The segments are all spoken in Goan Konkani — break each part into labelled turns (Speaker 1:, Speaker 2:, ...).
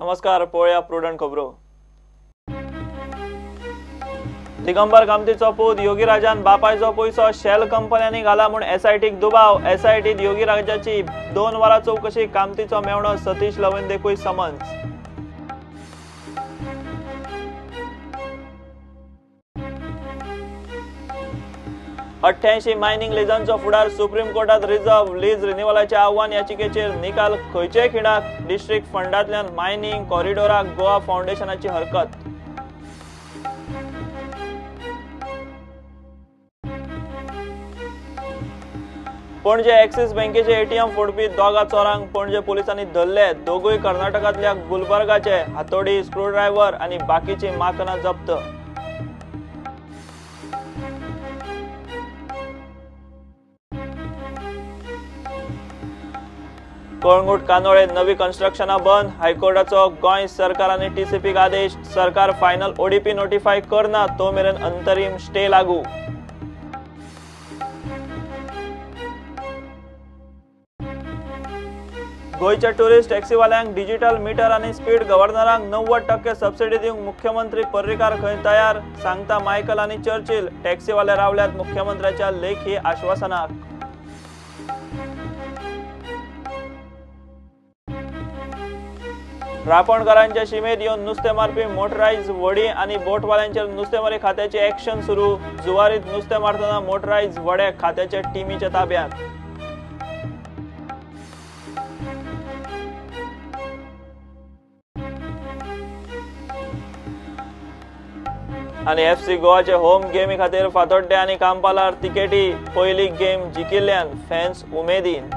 Speaker 1: नमस्कार, पळोवया प्रुडंट खबरो. दिगंबर कामतीचो पूत योगीराजान बापायचो पयसो शेल कंपन्यांनी घाला म्हूण एसआयटीक दुबाव. एसआयटीत योगीराजाची 2 वरां चवकशी. कामतीचो मेवणो सतीश लवंदेकूय समन्स. अठ्ठ्याऐंशी मायनिंग लिजांचो फुडार सुप्रीम कोर्टात रिझर्व. लीज रिन्युअलाचे आव्हान याचिकेचेर निकाल खंयचेय खिणाक. डिस्ट्रिक्ट फंडांतल्यान मायनिंग कॉरिडोराक गोवा फावंडेशनाची हरकत. पणजे एक्सिस बँकेचे एटीएम फोडपी दोगा चोरांक पणजे पोलिसांनी धरले. दोगूय कर्नाटकांतल्या गुलबर्गाचे. हातोडी, स्क्रूड्रायव्हर आनी बाकीची माकनां जप्त. कळंगूट कांदोळे नवी कन्स्ट्रक्शनां बंद. हायकोर्टाचो गोंय सरकार आनी टीसीपीक आदेश. सरकार फायनल ओडीपी नोटिफाय करना तो मेरेन अंतरीम स्टे लागू. गोंयच्या टुरिस्ट टॅक्सीवाल्यांक डिजिटल मिटर आनी स्पीड गव्हर्नरांक 90% सबसिडी दिवंक मुख्यमंत्री पर्रीकार खंय तयार, सांगता मायकल आनी चर्चिल. टॅक्सीवाले रावल्यात मुख्यमंत्र्याच्या लेखी आश्वासनाक. रापणकारांच्या शिमेत येवन नुस्तें मारपी मोटरायज व्हडीं आनी बोटवाल्यांचेर नुस्तेमारी खात्याची एक्शन सुरू. जुवारीत नुस्तें मारतना मोटरायज व्हडे खात्याच्या टिमीच्या ताब्यात. आनी एफसी गोवाचे होम गेमी खातीर फातोड्डें आनी कांपालार तिकेटी. पयली गेम जिखिल्ल्यान फॅन्स उमेदीन.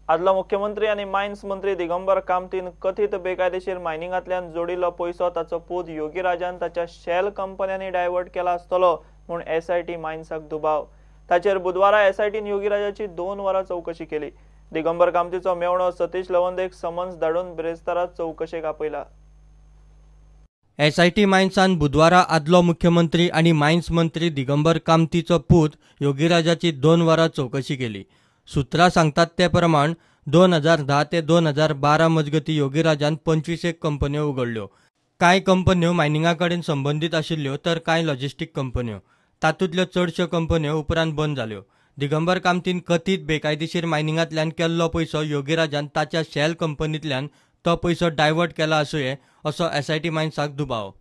Speaker 1: आदलो मुख्यमंत्री आनी मायन्स मंत्री दिगंबर कामतीन कथीत बेकायदेशीर मायनिंगांतल्यान जोडिल्लो पयसो ताचो पूत योगीराजान ताच्या शेल कंपन्यांनी डायवर्ट केला आसतलो म्हूण एसआयटी मायन्साक दुबाव. ताचेर बुधवारा एसआयटीन योगीराजाची 2 वरां चवकशी केली. दिगंबर कामतीचो मेवणो सतीश लवंदेक समन्स धाडून बिरेस्तारा चवकशेक आपयला.
Speaker 2: एसआयटी मायन्सान बुधवारा आदलो मुख्यमंत्री आनी मायन्स मंत्री दिगंबर कामतीचो पूत योगीराजाची 2 वरां चवकशी केली. सूत्रां सांगतात ते प्रमाण 2010 ते 2012 मजगती योगीराजान 25 कंपन्यो उगडल्यो. कांय कंपन्यो मायनिंगा कडेन संबंदीत आशिल्ल्यो तर कांय लॉजिस्टीक कंपन्यो. तातूंतल्यो चडश्यो कंपन्यो उपरांत बंद जाल्यो. दिगंबर कामतीन कथीत बेकायदेशीर मायनिंगांतल्यान केल्लो पयसो योगीराजान ताच्या शेल कंपनींतल्यान तो पयसो डायवर्ट केला आसुये असो एसआयटी मायन्साक दुबाव.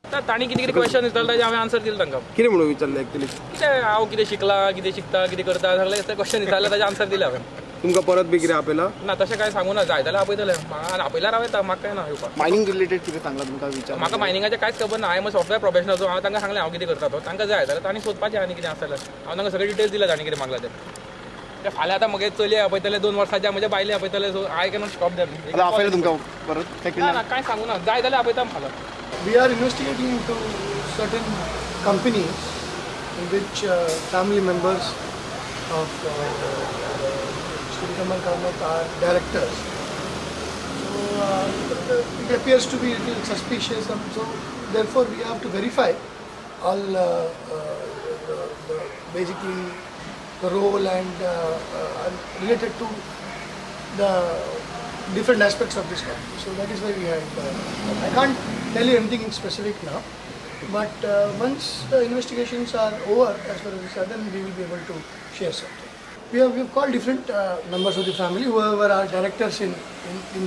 Speaker 3: तांणी कितें कितें क्वेश्चन विचारले ताजें हांवें आन्सर दिलें तांकां.
Speaker 4: कितें म्हणून विचारलें एक्चुअली?
Speaker 3: कितें हांव कितें शिकलां, कितें शिकता, कितें करता, सगळें क्वेश्चन विचारलें ताजें आन्सर दिलें हांवें.
Speaker 4: तुमकां परत बी कितें आपयला?
Speaker 3: ना, तशें कांय सांगू ना. जाय जाल्यार आपयतलें, आपयल्यार हांव येता, म्हाका कांय ना येवपाक.
Speaker 4: मायनिंग रिलेटेड कितें सांगलां तुमकां विचार?
Speaker 3: म्हाका मायनिंगाचें कांयच खबर ना. हांवें सॉफ्टवेअर प्रोफेशनल, सो हांवें तांकां सांगलें हांव कितें करता तो. तांकां जाय जाल्यार तांणी सोदपाचें आनी कितें आसा जाल्यार. हांवें तांकां सगळे डिटेल्स दिले तांणी कितें मागलां तें. फाल्यां आतां म्हगे चली आपयतले, 2 वर्सांच्या म्हज्या बायले आपयतले, so I cannot stop them.
Speaker 4: आपयलें तुमकां परत?
Speaker 3: ना, कांय सांगू ना. जाय जाल्यार आपयता फाल्यां.
Speaker 5: We are investigating into certain companies in which family members of Shri Digambar Kamath are directors. So it appears to be a little suspicious, and so therefore we have to verify all basically the role and related to the different aspects of this company. So that is why we had. I can't tell you anything in specific now, but once the investigations are over as far as this, then we will be able to share something. We have called different members of the family, whoever are directors in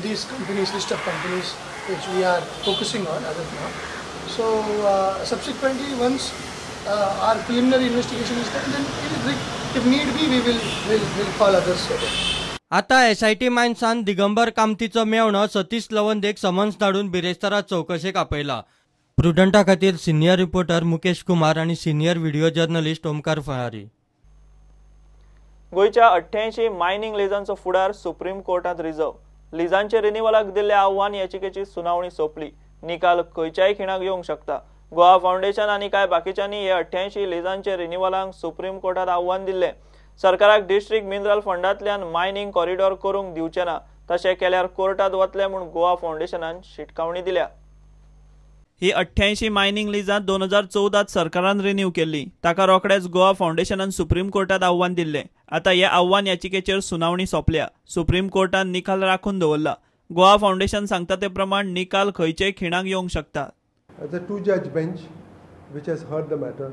Speaker 5: these companies, list of companies which we are focusing on as of now. So subsequently, once our preliminary investigation is done, then if need be, we will call others again.
Speaker 2: आता एसआयटी मायन्सान दिगंबर कामतीचो मेवणो सतीश लवंदेक समन्स धाडून बिरेस्तारा चवकशेक आपयला. प्रुडंटा खातीर सिनियर रिपोर्टर मुकेश कुमार आनी senior video journalist Omkar Fayari.
Speaker 1: गोंयच्या 88 मायनिंग लिजांचो फुडार सुप्रीम कोर्टात रिझर्व. लिजांचे रिन्युअलाक दिल्ले आव्हान याचिकेची सुनावणी सोंपली. निकाल खंयच्याय खिणाक येवंक शकता. गोवा फावंडेशन आनी कांय बाकीच्यांनी हे 88 लिजांचे रिन्युअलाक सुप्रीम कोर्टात आव्हान दिल्लें. सरकाराक डिस्ट्रिक्ट मिनरल फंडांतल्यान मायनिंग कॉरिडॉर करूंक दिवचे ना, तशें केल्यार कोर्टात वतले म्हूण गोवा फावंडेशनान शिटकावणी दिल्या. ही 88 मायनिंग लिजां 2014 सरकारान रिन्यू केल्ली. ताका रोखडेच गोवा फावंडेशनान सुप्रीम कोर्टात आव्हान दिल्लें. आतां हे आव्हान याचिकेचेर सुनावणी सोंपल्या. सुप्रीम कोर्टान निकाल राखून दवरला. गोवा फावंडेशन सांगता ते प्रमाण निकाल खंयचेय खिणाक येवंक शकता.
Speaker 6: It's a 2-judge bench which has heard the matter,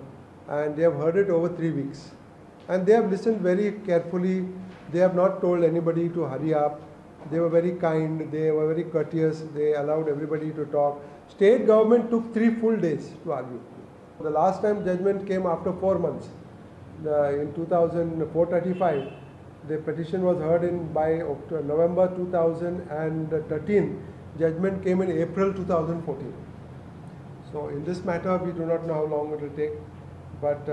Speaker 6: and they have heard it over 3 weeks, and they have listened very carefully. They have not told anybody to hurry up. They were very kind, they were very courteous, they allowed everybody to talk. State government took 3 full days to argue. The last time judgment came after 4 months, in 2004-35, the petition was heard in by November 2013, judgment came in April 2014. So in this matter, we do not know how long it will take, but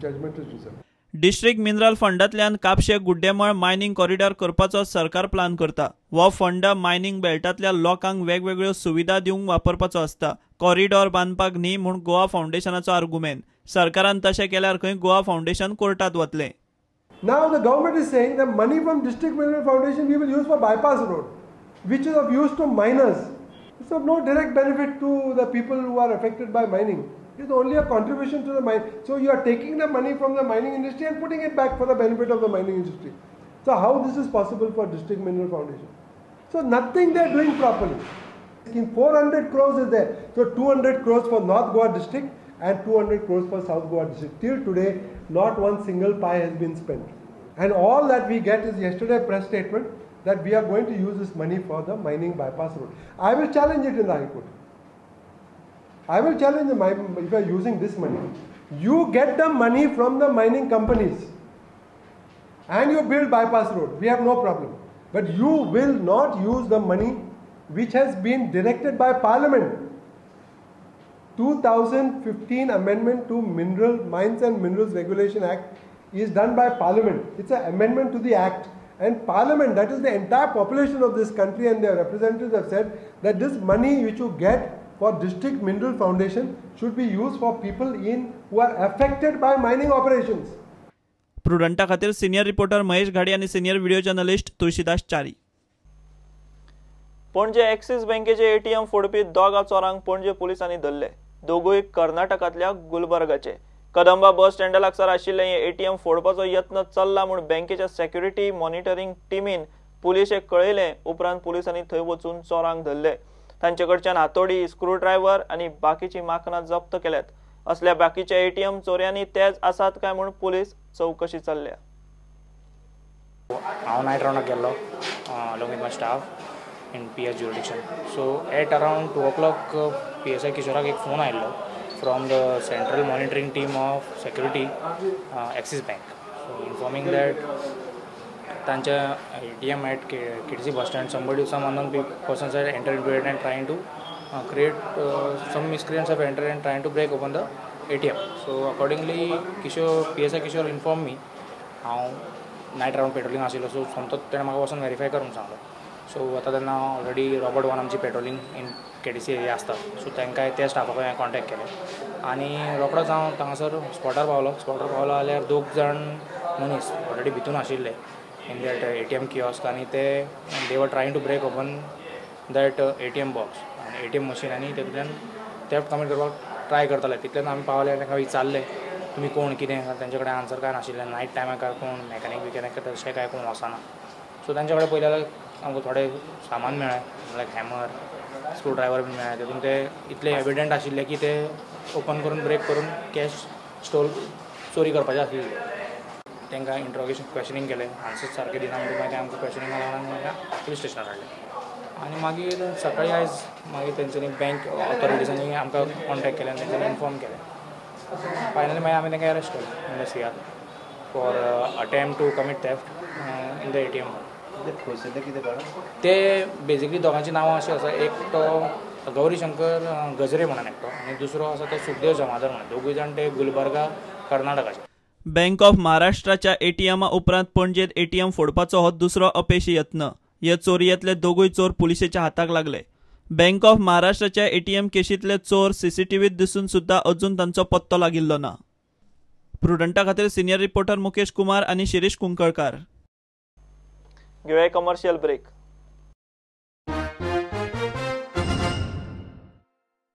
Speaker 6: judgment is reserved.
Speaker 1: District mineral फंडांतल्यान कापशे गुड्डेमळ मायनिंग कॉरिडॉर करपाचो सरकार प्लान करता. हो फंड मायनिंग बेल्टांतल्या लोकांक वेगवेगळ्यो सुविधा दिवंक वापरपाचो आसता. कॉरिडॉर बांदपाक न्ही म्हूण गोवा फावंडेशनाचो आर्गुमेंट. सरकारान तशें केल्यार खंय गोवा फावंडेशन कोर्टात वतलें.
Speaker 6: Now the government is saying the money from District Mineral Foundation we will use for bypass road, which is of use to miners. It's of no direct benefit to the people who are affected by mining. It's only a contribution to the mine. So you are taking the money from the mining industry and putting it back for the benefit of the mining industry. So how this is possible for District Mineral Foundation? So nothing they are doing properly. 400 crores is there. So 200 crores for North Goa district and 200 crores for South Goa district. Till today, not one single pie has been spent. And all that we get is yesterday press statement that we are going to use this money for the mining bypass road. I will challenge it in the High Court. I will challenge the if you are using this money. You get the money from the mining companies and you build bypass road. We have no problem. But you will not use the money which has been directed by Parliament. 2015 amendment to Mineral Mines and Minerals Regulation Act is done by Parliament. It's an amendment to the Act. And Parliament, that is the entire population of this country and their representatives have said that this money which you get for District Mineral Foundation should be used for people in who are affected by mining operations.
Speaker 1: प्रुडंटा खातीर सिनियर रिपोर्टर महेश घाडी आणि senior video journalist Tulsidas Chari. Panaji Axis बँकेचे एटीएम फोडपी दोगा चोरांक पणजे पुलिसांनी धरले. दोगूय कर्नाटकांतल्या गुलबर्गाचे. कदंबा बस स्टँडा लागसार आशिल्लें हें एटीएम फोडपाचो यत्न चल्ला म्हूण बँकेच्या सेक्युरिटी मॉनिटरींग टिमीन पुलिशेक कळयलें. उपरांत पुलिसांनी थंय वचून चोरांक धरले. तांचे कडच्यान हातोडी, स्क्रू ड्रायव्हर आनी बाकीची माकनां जप्त केल्यात. असल्या बाकीच्या एटीएम चोरयांनी तेच आसात काय म्हूण पुलीस चवकशी चल्ल्या.
Speaker 7: हांव नायट रावंडाक गेल्लो along with my staff in PS jurisdiction. So at around 2 o'clock PSI किशोराक एक फोन आयिल्लो from the central monitoring team of security Axis Bank, so informing that तांच्या ATM at KTC bus stand somebody some unknown persons had entered into it and trying to create some miscreants have entered and trying to break open the ATM. So accordingly Kishore PSI Kishore informed me. हांव नायट रावंड पेट्रोलिंग आशिल्लो, सो सोमतोच तेणें म्हाका वचोन वेरीफाय कर म्हूण सांगलो. सो वता तेन्ना ऑलरेडी रॉबर्ट वन आमची पेट्रोलिंग इन केटीसी एरिया आसता, सो तांकां त्या स्टाफाक हांवें कॉन्टेक्ट केलें आनी रोखडोच हांव थांगासर स्पॉटार पावलो. स्पॉटार पावलो जाल्यार दोग जाण मनीस ऑलरेडी भितून आशिल्ले in that ATM kiosk आनी ते they were trying to break open that ATM box आनी ATM machine आनी तेतूंतल्यान थेफ्ट कमीट करपाक ट्राय करताले. तितल्यान आमी पावले, तांकां विचारलें तुमी कोण कितें, तांचे कडेन आन्सर कांय नाशिल्लें. नायट टायमार कोण मॅकॅनीक बिकॅनीक तशें कांय कोण वचना. सो तांचे कडेन पयलें जाल्यार आमकां थोडें सामान मेळ्ळें, लायक हॅमर, स्क्रू ड्रायवर बीन मेळ्ळें. तेतून ते इतले एविडंट आशिल्ले की ते ओपन करून ब्रेक करून कॅश स्टोल चोरी करपाचें आशिल्ले. तांकां इंट्रोगेशन क्वेशनींग केलें, आन्सर्स सारके दिना म्हणटकीर मागीर आमकां क्वेशनिंगाक लागून आमी पुलीस स्टेशनार हाडलें. आनी मागीर सकाळीं आयज मागीर तेंच्यांनी बँक ऑथॉरिटीजांनी आमकां कॉन्टेक्ट केलें आनी तेंच्यांनी इन्फॉर्म केलें. फायनली मागीर आमी तांकां अरेस्ट केलें in the CR for attempt to commit theft in the ATM. ते बेजिकली दोगांची नांवां अशीं आसा, एक तो गौरी शंकर गजरे म्हणून एकटो आनी दुसरो आसा तो सुखदेव जमादार म्हणून. दोगूय जाण ते गुलबर्गा कर्नाटकाचे.
Speaker 1: बँक ऑफ महाराष्ट्राच्या एटीएमा उपरांत पणजेत एटीएम फोडपाचो हो दुसरो अपेशी यत्न. हे चोरयेंतले दोगूय चोर पुलिशेच्या हाताक लागले. बँक ऑफ महाराष्ट्राच्या एटीएम केशींतले चोर सीसीटीव्हीत दिसून सुद्धा अजून तांचो पत्तो लागिल्लो ना. प्रुडंटा खातीर सिनियर रिपोर्टर मुकेश कुमार आनी शिरीष कुंकळकार. घेवया कमर्शियल ब्रेक.